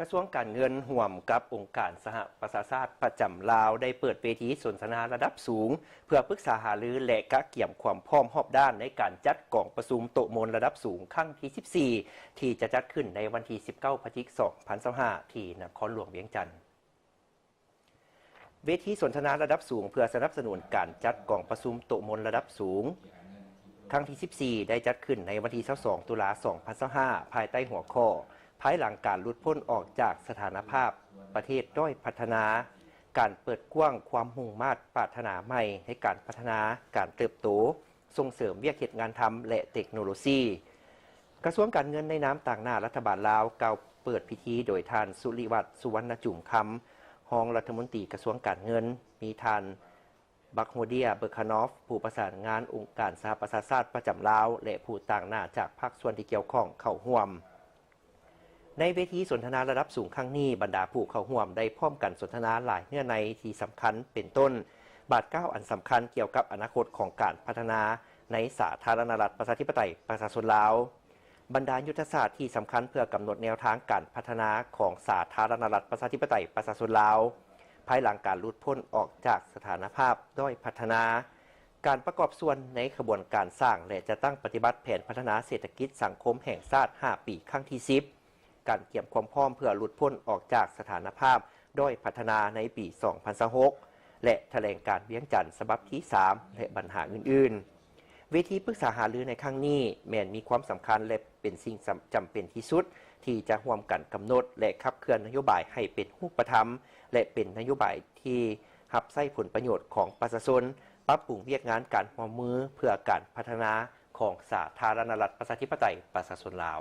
ກະຊວງການເງິນຮ່ວມກັບອົງການສະຫະປະຊາຊາດປະຈຳລາວ ໄດ້ເປີດເວທີສົນທະນາລະດັບສູງ ເພື່ອປຶກສາຫາລື ແລະ ກະກຽມຄວາມພ້ອມຮອບດ້ານໃນການຈັດກອງປະຊຸມໂຕະມົນລະດັບສູງຄັ້ງທີສິບສີ່ ທີ່ຈະຈັດຂຶ້ນໃນວັນທີສິບເກົ້າ ພະຈິກ ສອງພັນຊາວຫ້າ ທີ່ນະຄອນຫຼວງວຽງຈັນ. ເວທີສົນທະນາລະດັບສູງເພື່ອສະໜັບສະໜູນການຈັດກອງປະຊຸມໂຕະມົນລະດັບສູງ ຄັ້ງທີສິບສີ່ ໄດ້ຈັດຂຶ້ນໃນວັນທີຊາວສອງ ຕຸລາ ສອງພັນຊາວຫ້າ ພາຍໃຕ້ຫົວຂໍ້ ພາຍຫຼັງການຫຼຸດພົ້ນອອກຈາກສະຖານະພາບປະເທດດ້ອຍພັດທະນາ, ການເປີດກວ້າງຄວາມມຸ່ງມາດປາດຖະໜາໃໝ່ໃນການພັດທະນາ, ການເຕີບໂຕ, ສົ່ງເສີມວຽກເຮັດງານທຳ ແລະ ເຕັກໂນໂລຊີ. ກະຊວງການເງິນໃນນາມຕາງໜ້າລັດຖະບານລາວ ກ່າວເປີດພິທີໂດຍທ່ານ ສຸລິວັດ ສຸວັນນະຈຸມຄຳ ຮອງລັດຖະມົນຕີກະຊວງການເງິນ, ມີທ່ານ ບັກໂຮເດຍ ເບີຄານອຟ ຜູ້ປະສານງານອົງການສະຫະປະຊາຊາດປະຈຳລາວ ແລະ ຜູ້ຕາງໜ້າຈາກພາກສ່ວນທີ່ກ່ຽວຂ້ອງເຂົ້າຮ່ວມ. ໃນເວທີສົນທະນາລະດັບສູງຄັ້ງນີ້, ບັນດາຜູ້ເຂົ້າຮ່ວມໄດ້ພ້ອມກັນສົນທະນາຫຼາຍເນື້ອໃນທີ່ສຳຄັນ ເປັນຕົ້ນ ບາດກ້າວອັນສຳຄັນກ່ຽວກັບອະນາຄົດຂອງການພັດທະນາໃນສາທາລະນະລັດປະຊາທິປະໄຕປະຊາຊົນລາວ, ບັນດາຍຸດທະສາດທີ່ສຳຄັນເພື່ອກຳນົດແນວທາງການພັດທະນາຂອງສາທາລະນະລັດປະຊາທິປະໄຕປະຊາຊົນລາວ ພາຍຫຼັງການຫຼຸດພົ້ນອອກຈາກສະຖານະພາບດ້ອຍພັດທະນາ, ການປະກອບສ່ວນໃນຂະບວນການສ້າງ ແລະ ຈັດຕັ້ງປະຕິບັດແຜນພັດທະນາເສດຖະກິດສັງຄົມແຫ່ງຊາດຫ້າປີ ຄັ້ງທີສິບ, ການກຽມຄວາມພ້ອມເພື່ອຫຼຸດພົ້ນອອກຈາກສະຖານະພາບດ້ອຍພັດທະນາໃນປີສອງພັນຊາວຫົກ ແລະ ຖະແຫຼງການວຽງຈັນສະບັບທີສາມ ແລະ ບັນຫາອື່ນໆ. ເວທີປຶກສາຫາລືໃນຄັ້ງນີ້ແມ່ນມີຄວາມສຳຄັນ ແລະ ເປັນສິ່ງສຳ ຈຳເປັນທີ່ສຸດ ທີ່ຈະຮ່ວມກັນກຳນົດ ແລະ ຂັບເຄື່ອນນະໂຍບາຍໃຫ້ເປັນຮູບປະທຳ ແລະ ເປັນນະໂຍບາຍທີ່ຮັບໃຊ້ຜົນປະໂຫຍດຂອງປະຊາຊົນ, ປັບປຸງວຽກງານການຮ່ວມມືເພື່ອການພັດທະນາຂອງສາທາລະນະລັດປະຊາທິປະໄຕປະຊາຊົນລາວ.